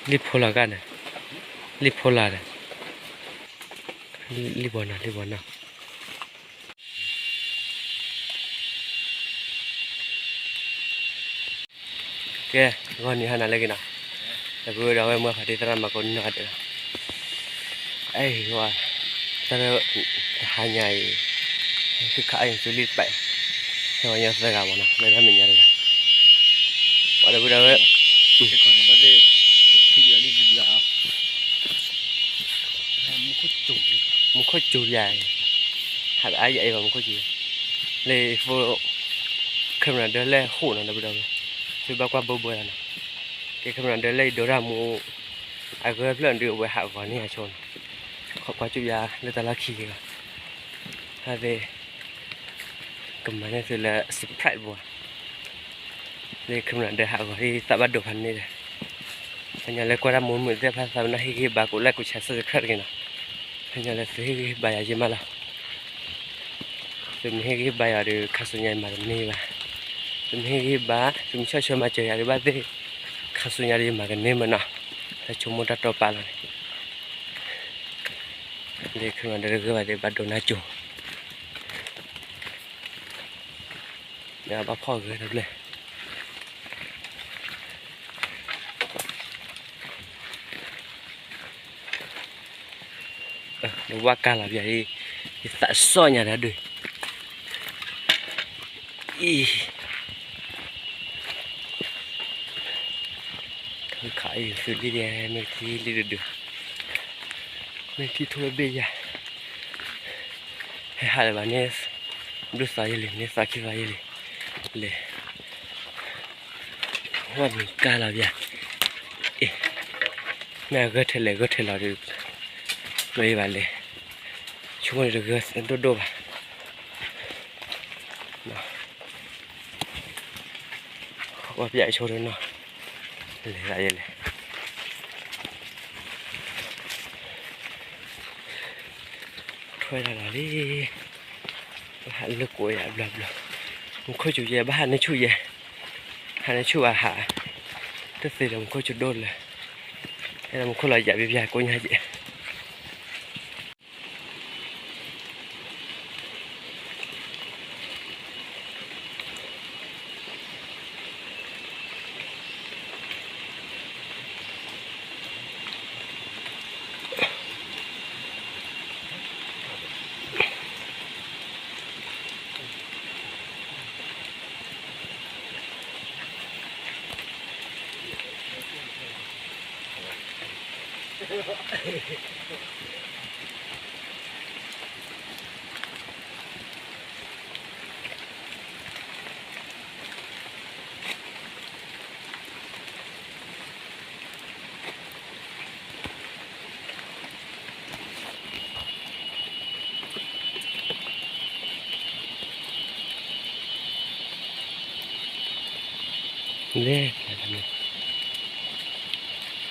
လံၣ်ဖိလီၤကၣ်န့ၣ်, လံၣ်ဖိလီၤဒီး, လံၣ်ဘီနီၤ လံၣ်ဘီနီၤ. ကဲ, ဂီၤနံၤဟါနၤလၢအဂ့ၤနီၤ, ဒီပုၢ်ဒီဝဲၢ်မုၢ်ဖါတံၤသရၣ်မၤကိးနီၢ်ဂၤဒဲးလီၤ. အဲၣ်ဝဲ, တၢ်လၢ တဟါညါအံၤ, ဟဲခးအံၤသုလံၣ်တပာ်, ဟဲဝဲညီသၢဂၤမးနီၤ လၢတၢ်မဲာ်ညါတဂၤ, ပှၤဒီပုၢ်ဒီဝဲၢ် မူခိၣ်စူၤယၤ, ဟးအါယအံၤဘၣ် မူခိၣ်စူၤယၤ, လၢဖိ camera ဒၢလဲၣ်ဟိၣ်နီၤ ဒီပုၢ်ဒီဝဲၢ်, သုဘၣ်ကွၢ်ဘၢဘၢလီၤနီၤ, ကဲ camera ဒၢလဲၣ်အံၤဒိတၢ်မူ, အဂၢၢ်ဖျၢၣ်ဒုးအဝဲဟးဂီၤန့ၢ်အဆိနီၤ, ခိးကွၢ်စူၤယၤလၢတၢ်လီၢ်ခံဂ့ၤလီၤ, ဟးသ့ၣ် ကမၤန့ၢ်သုလၢ surprise ဘၣ်, လၢ camera ဒၢဟးဂီၤဒ်သးဘၣ်ဒိဖးန့ၣ်ဒီး, ဟါညါလၢကွၢ်တၢ်မူမုာ်သ့ၣ်တဖၣ်သးပ့ၤနီၣ်ဟ့ၣ်ဂံၢ်ဘါ ကိး like ကိး share subscribe တဂ့ၤနီၤ, ဟါညါလၢသုဟ့ၣ်ဂံၢ်ဘါယၤယမးလီၤ, သုမ့ၢ်ဟ့ၣ်ဂံၢ်ဘါယၤဒီး ခါဆူညါယမၤတန့ၢ်ဘၣ်, သုမ့ၢ်ဟ့ၣ်ဂံၢ်ဘါ သုမ့ၢ်ဆီၣ်ထွဲမၤစၢၤယၤဒ်ဘၣ်သ့ၣ်, ခါဆူညါဒီးယမၤကန့ၢ်မးနီၤ, တၢ်ဆိကမိၣ်တၢ်တီပာ်လီၤန့ၣ် လၢ camera ဒၢတဂ့ၤဘၣ်ဒီး ဘၣ်ဒိနါစိၤ, မ့ၢ်ဘၣ်ဖီၣ်ဂ့ၤတဘျဲၣ်, နဝၣ်ကါလီၤပျၢ်, ယသးစီၣ်ညါတၢ်ဒုး, အံၤ ခးအံၤသုလံၣ်ဒဲး မ့ၢ်ကထံၣ်လံၣ်ဒုးဒုး, မ့ၢ်ထံၣ်ထိၣ်ဝဲဘ့ၣ်ယၤ, ဟဲဟးလၢၤဘၣ်န့ၣ်, ဘျုးသးယဲလံ န့ၢ်သးခံသးယဲလံ, လဲၤ ဝဲမ့ၢ်ကါလီၤပျၢ်, အ့ၣ်, မ့ၢ်အဂၢၢ်ထဲလဲၣ်ဂၢၢ်ထဲလီၤဒီး, မ့ၢ်ဘၣ်လဲၤ, ဆိကမိၣ်န့ၣ်တဂၢၢ်ဒိၣ်ဒိၣ်ဘၣ်, ဝဲပျၢ်အဆိတနီၤ, လဲၤဒၣ်ယဲလဲၣ် ထွဲလီၤလီၤလံ, ဘၣ်ဟးလၢကိးယၤဘျီဘျီ, မူခိၣ်စူၤယဲ ဘၣ်ဟးန့ၢ်ဆူၣ်ယဲ, ဟးန့ၢ်ဆူၣ်ဘၣ်ဟး, တသ့ဒီးမူခိၣ်စူၤဒိၣ်လၢ, အဲၣ်ဒိးမူခိၣ်လီၤယၤဘျီဘျီကိးညါယဲ လဲၤ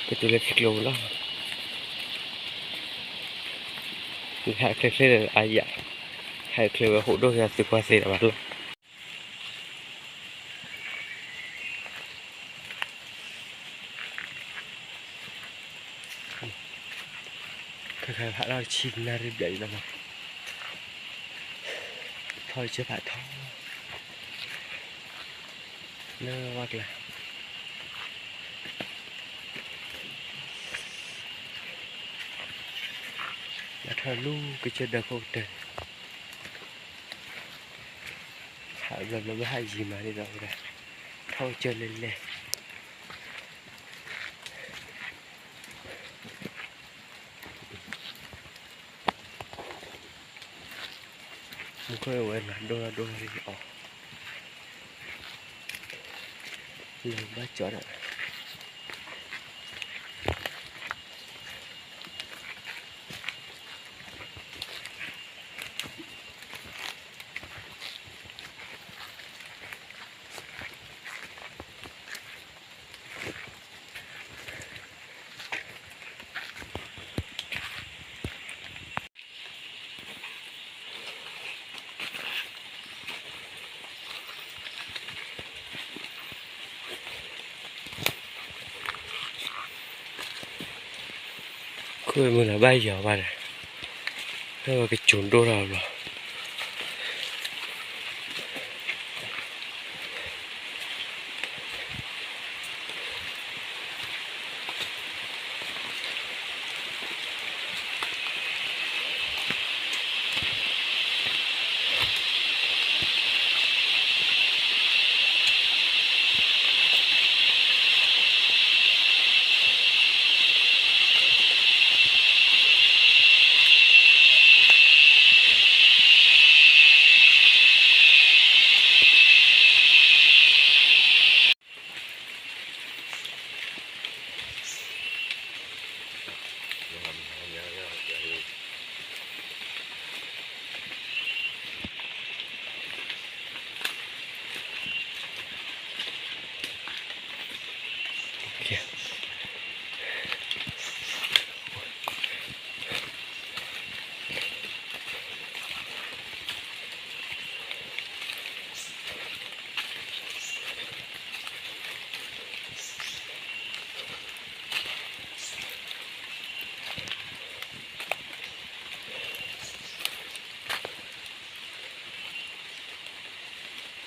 ကတုၤလၢထံကျိပူၤလီၤ. ဟဲချ့ချ့လၢအယၤ, ဟဲချ့ဝဲဟူးဒိၣ်က့ၤသုကွၢ်သ့လၢၤဘၣ်လီၤ. ခါခါဖးလီၤဆံနၣ်ရံၣ်ဘျဲၣ်အံၤလီၤမး, ထီၣ်ဆၢဖးထီ လၢဝါကျါ, ဘၣ်ထီၣ်လူၤကစၢၢ်ဒၢခိၣ်ကတၢၢ်, ဟးဘျီဘျီဘၣ်ဟးယံၤမးဒ်သိးဝဲဒၣ်, ထီၣ်ကစၢၢ်လဲၤလဲၤ မူခိၣ်ဝဲနၤဒိၣ်ထီၣ်ဒိၣ်ထီၣ်အီၤ, လၢဘၣ်ကၠီဒီး ခိၣ်မုၢ်လၢဘၣ်ယီၤဘၣ်ဒီး လၢဝဲကစူၤဒိၣ်ထီၣ်ဘျီ ကဆီလံ ကဆီလံ ကဆီလံ ကဆီလံ ကဆီ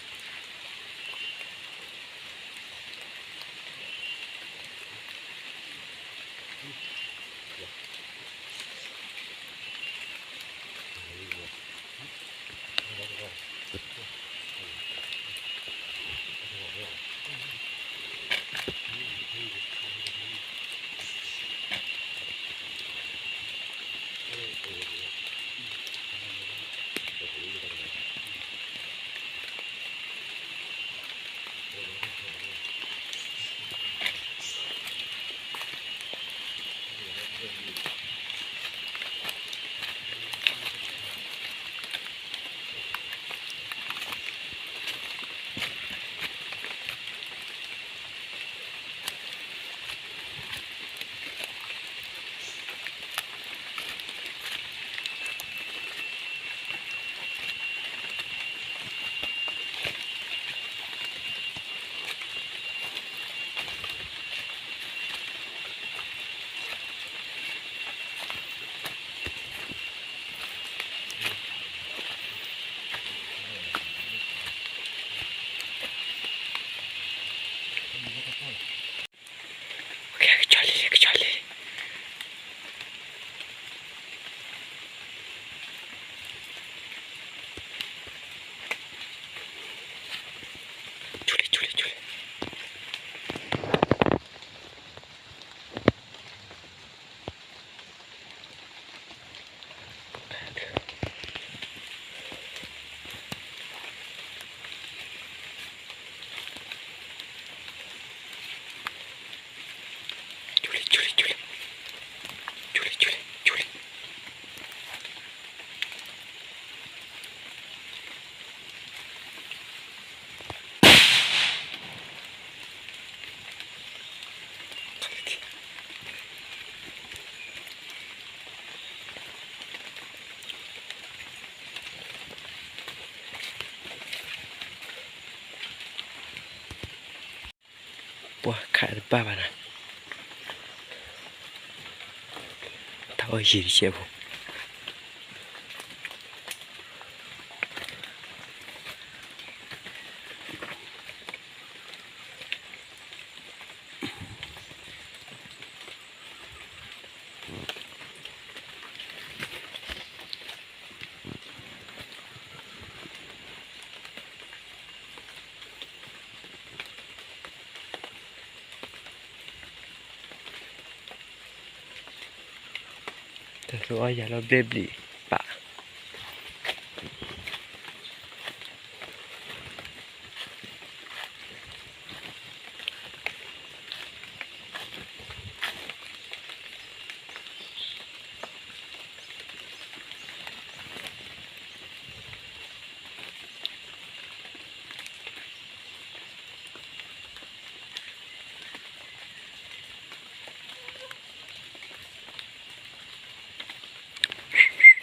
လံ ကဆီလံ ကဆီလံ ကဆီလံ ကဆီလံ ကဆီလံ ပှၤခးတဘၣ်ဘၣ်နၤ, တၢ်အီၣ်ယံာ်တစဲးဖိ. တၢ်သူအီၣ်ယၤလီၤဘျ့ဘျံးပာ်.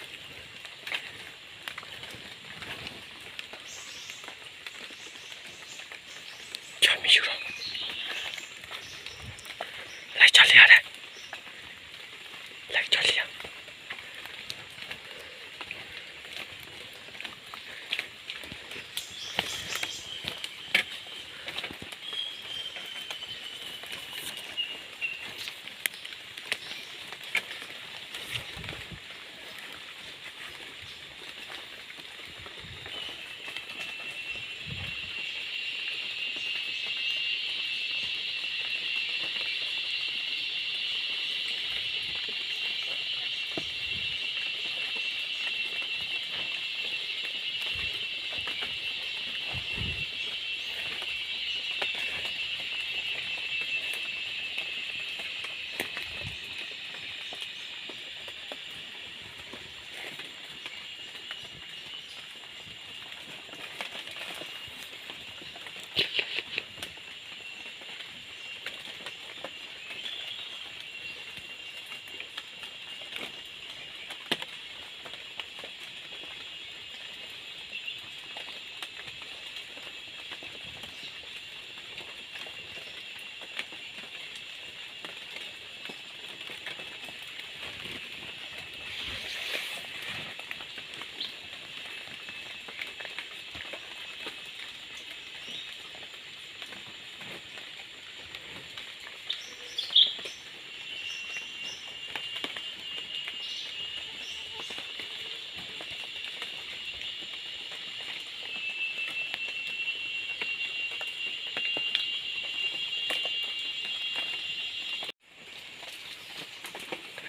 က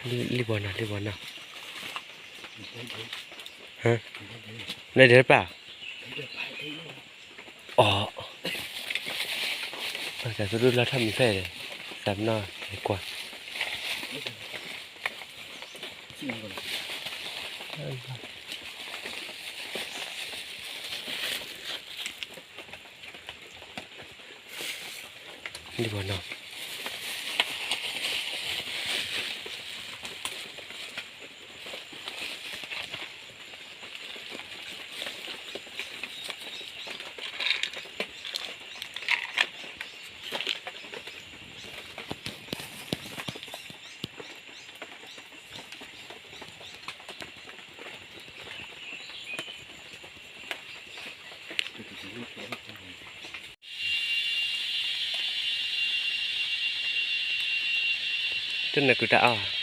လံၣ်ဘီနီၤ လံၣ်ဘီနီၤ, လၢဒဲးတပၢ်, အီၤ, တၢ်သူၣ်ဒိၣ်လၢထီၣ်မံၤဖဲ, သးပနီၣ်ကွၢ် လံၣ်ဘီနီၤ. တနၢ်ကုတၢ်အီၣ်,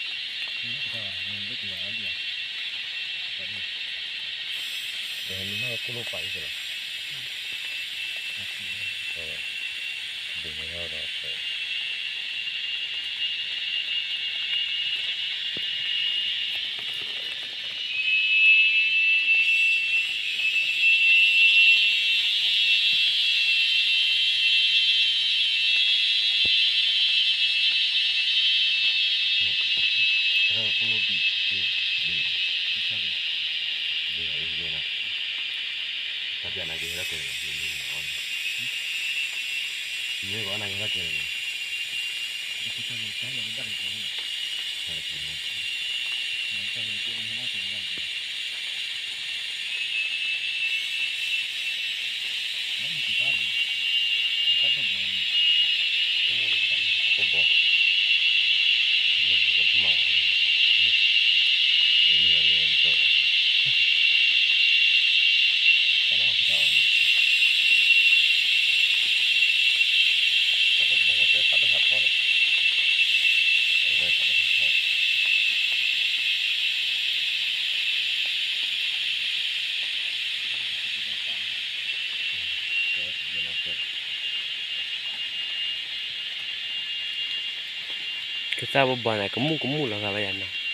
ကသၣ်ဘီဘီန့ၣ် ကမူၣ်ကမူၣ်လီၤဂာ်ဘၣ်ယၤနီၤ,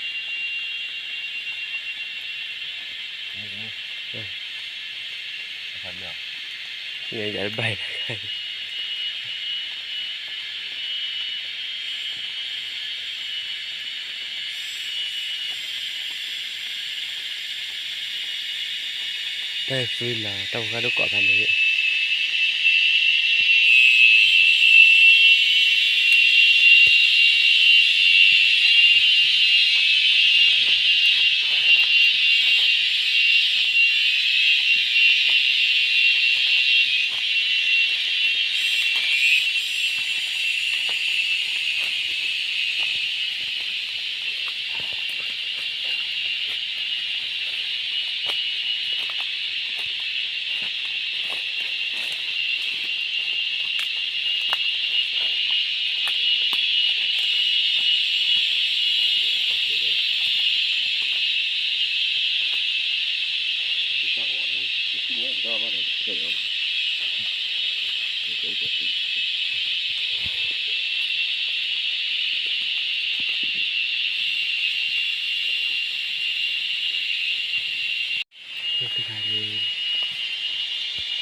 ယၤတဘၣ် တၢ်သံလီၤ တၢ်ဖိဃၢ်ဒိၣ်ကိးဖးန့ၣ်. တဂၤန့ၣ် ထီ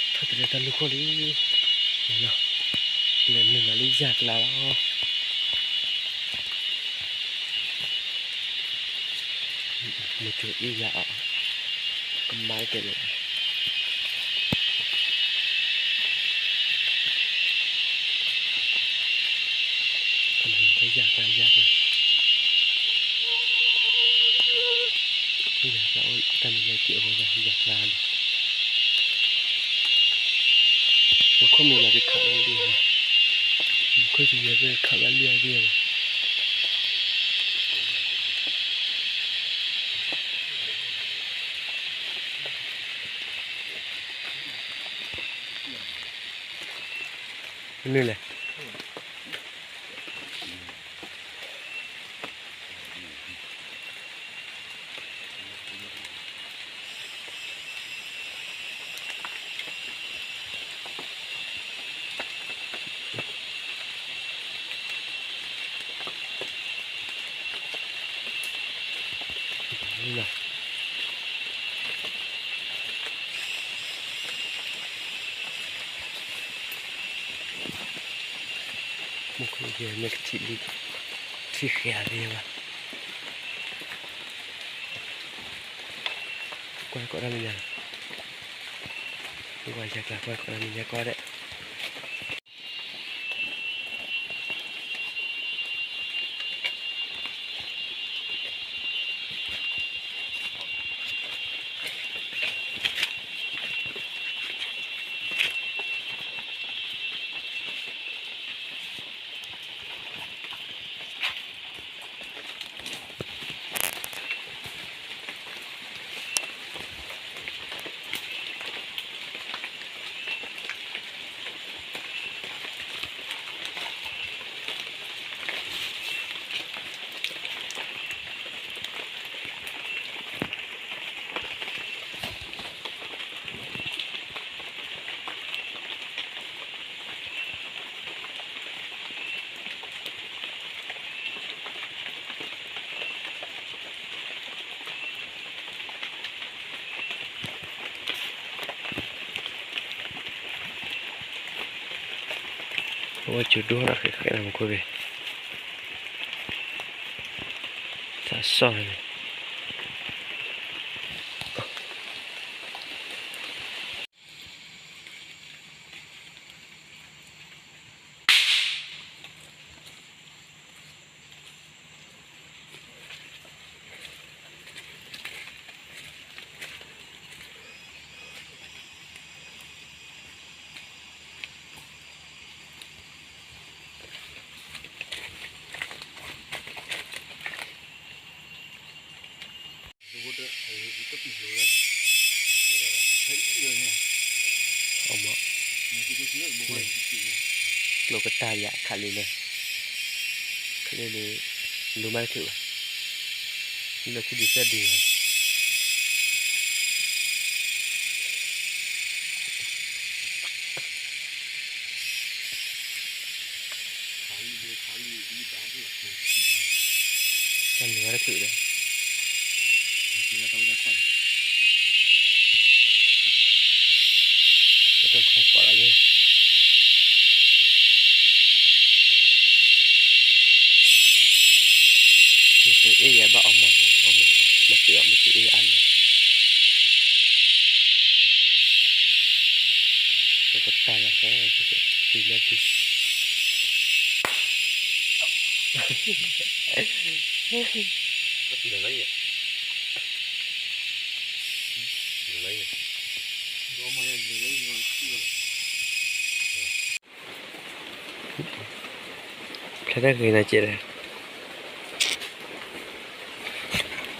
ၣ်တရံးတၢ်လူၢ်ခိၣ်လံ, လဲၤနုာ်လီၤလၢယၢ်ကျါလီၤ. မ့ၢ်ကၠိအ့ၣ်ယၤအီၤ, ကမါတကဲးန့ၣ် ကနုာ်လၢယၢ်ကျါ ယၢ်ကျါ, ယၢ်ကျါအိၣ်တၢ်မံၤညါက့ၤအဃိ ယၢ်ကျါလီၤ. မူခိၣ်မံယၤကခးလၢလံၢ်, မူခိၣ်မံယၤကခးလၢလံၢ်အဂ့ၢ်လီၤ. မနုၤလဲၣ်. လီၤ, မူခိၣ်က့ၤမ့ၢ်ကထံၣ်လံ, ထံၣ်ဃဲၤလံဘၣ်, ကွၢ်ကိးတၢ်မဲာ်ညါ, ကွၢ်ယၤကျါ ကွၢ်ကိးတၢ်မဲာ်ညါကီးဒဲး. အဝဲကၠိဒိၣ်ထီၣ်ဃဲဃဲနီၤ မူခိၣ်ဘ့ၣ်, တၢ်ဆီၣ်န့ၣ် အမ့ၢ် ကျိကတၢ်ယၤခးလံလၢ, ခးလံလၢ, လူၤမးတချုးဘၣ်, လၢခံဒုးသၢဒုးလီၤ. တၢ်နုာ်ဝဲတချုးဒီး, တၢ်တခါကိးလီၤလၢ, မ့ၢ်သုအ့ၣ်ယၤဘၣ်အီၣ်မး, အီၣ်မး, မ့ၢ်သုအ့ၣ်အါလၢ, ပကတၢ်ယၤဃဲ, သုလၢသု ဖျါတၢ်ဂ့ၤနၤကဲးလဲၣ်,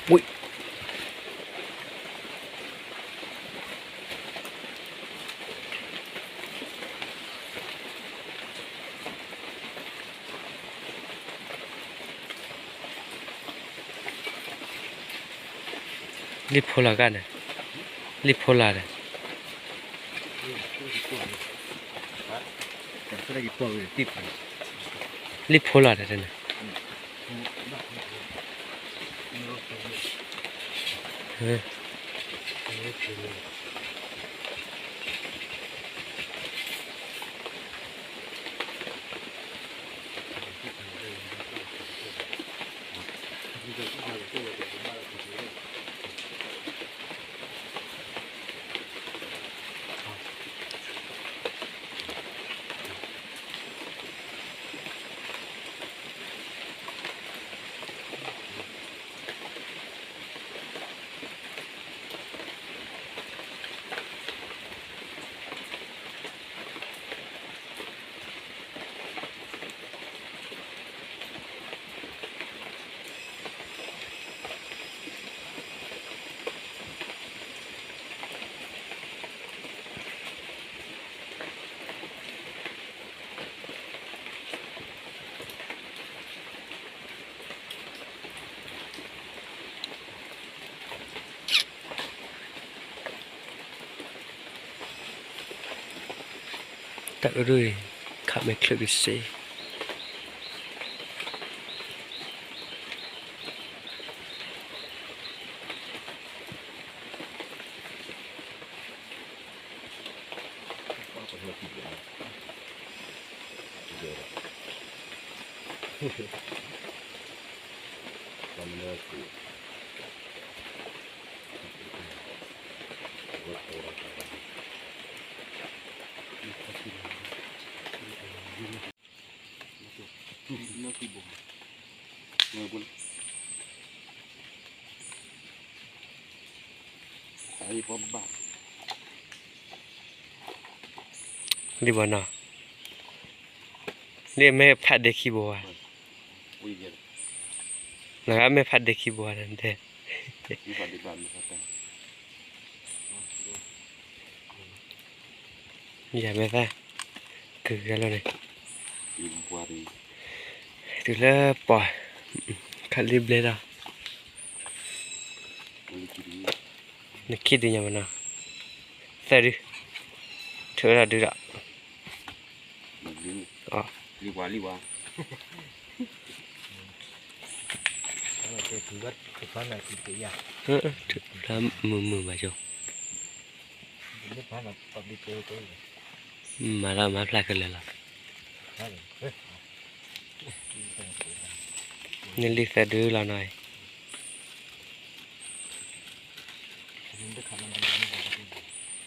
ဝံၣ် လံၣ်ဖိလၢ်ဂၤန့ၣ်, လံၣ်ဖိလၢ်ဒီး, လံၣ်ဖိလၢ်ဒီးန့ၣ် တၢ်အုၣ်ဒိၣ်အံၤ ခးမဲာ်ချၢၣ်ကစ့ တၢ် လံၣ်ဘီနီၤ, လံၣ်မ့ၢ်ဖးဒ့ခံဘိဝဲ, နဂၤမ့ၢ်ဖးဒ့ခံဘိဝဲဒၣ်တဲ, ယၤမ့ၢ်သၣ်, ကုၤဂၤလီၤန့ၣ်, တုၤလၢပှၤ, ခးလံဘျဲၣ်ဒီး, နခံဒုညါမနီၤ, သၢဒု, ထုးထီၣ်ဒုဒီး, လၢမုာ်မုာ်ဘၣ်ကၠိ, မၤလီၤမၤဖျါကလၢာ်လီၤ, နလံၣ်သၢဒုလီၤနီၤ,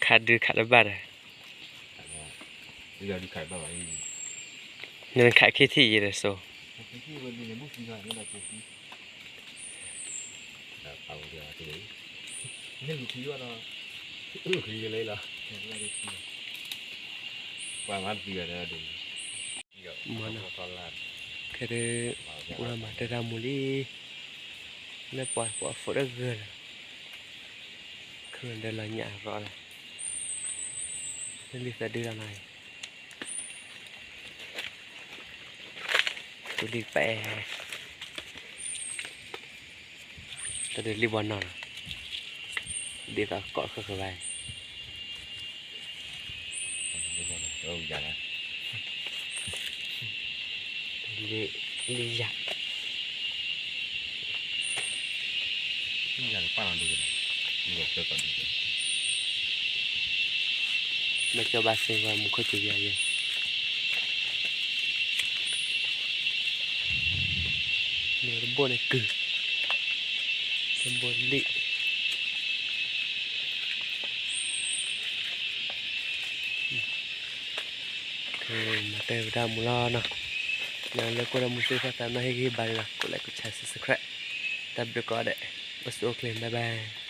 ခးဒုခးတဘၣ်ဒီး, နခးခံထံၣ်ယဲဒီးစိ, မနီၤ, ခဲဒုး, ပှၤမၤတၢ်တၢ်မူလံ, လၢပှၤဖိအဖိတဂၤလီၤ, ခရံာ်ဒီးလီၤညၣ်ရီလီၤ, လံၣ်သၢဒုလီၤနီၤ, ပူၤလံၣ်ပဲ, တၢ်ဒုးလံၣ်ဘီနီၤနီၤ, ဒ်သိးကီးဃၣ်ဃၣ်ဘၣ်, လံၣ်ယၤ, မ့ၢ်ကၠီဘၣ်စ့ၢ်ကီးမူခိၣ်စူၤယၤယဲ, မ့ၢ်တဘိၣ်န့ၣ်ကုၤ, တဘိၣ်လံၣ်, မၤတၢ်ဝဲတၢ်မူလီၤနီၤ, လၢကွၢ်တၢ်မူသ့ၣ်တဖၣ်သးနီၣ်ဟ့ၣ်ဂံၢ်ဟ့ၣ်ဘါလီၤ, ကိးလဲၣ်ကိးဆါ subscribe, တၢ်ဘျုးကိးဂၤဒဲး, အိၣ်ဆူၣ်အိၣ်ချ့ bye bye.